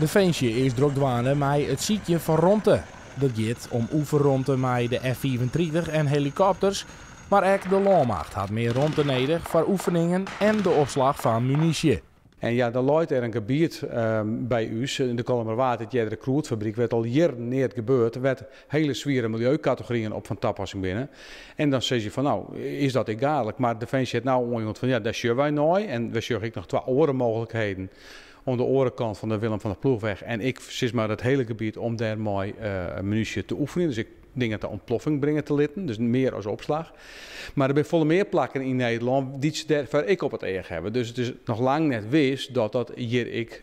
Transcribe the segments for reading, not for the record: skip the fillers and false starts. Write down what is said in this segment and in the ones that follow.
Definsje is drok dwaande mei it sykjen fan romte. Dat giet om oefenromte mei de F-35 en helikopters, mar ek de lânmacht hat mear romte nedich foar oefeningen en de opslach fan munysje. En ja, dan leit der in gebiet by ús, yn de Kollumerwaard, it eardere krûdfabryk, wêr't al jierren neat gebeurt, wêr't hiele swiere miljeukategoryen op fan tapassing binne. En dan sizze je fan, no, is dat ek gaadlik? Mar Definsje hat no oanjûn fan, ja, dêr sjogge wy nei. En we sjogge ek noch twa oare mooglikheden oan de oare kant fan de Willem van der Ploegweg en ek sis mar it hiele gebiet om dêr mei munysje te oefenjen. Dus ek dingen ta ûntploffing bringe te litten, dus mear as opslach. Mar der binne folle mear plakken yn Nederlân dy't se dêrfoar ek op it each hawwe. Dus it is noch lang net wis dat dat hjir ek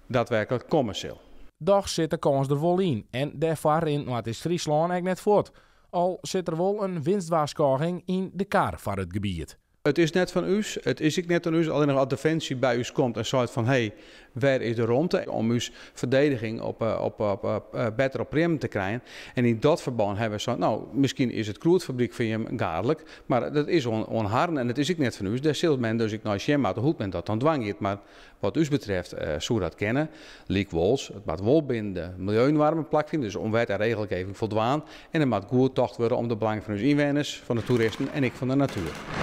daadwerklik komme sil. Dochs sit de kâns der wol yn en dêrfoar rint Noardeast-Fryslân ek net fuort. Al sit der wol in winstwarskôging yn de kar foar it gebiet. It is net fan ús, it is ek net oan ús. Allinnich as Definsje by ús komt en seit fan hé, wêr is de romte om ús ferdediging op, op, op, better op priemmen te krijen. En yn dat ferbân hawwe we sein, no, miskien is it krûdfabryk foar jim gaadlik, mar dat is oan harren en it is ek net fan ús. Dêr sil men dus ek nei sjen moatte hoe't men dat dan dwaan giet. Mar wat ús betreft soe dat kinne. Lykwols, it moat wol binnen de miljeunoarmen plakfine, dus oan wet en regelgeving foldwaan. En der moat goed tocht wurde om de belangen fan ús ynwenners, fan de toeristen en ek fan de natuer.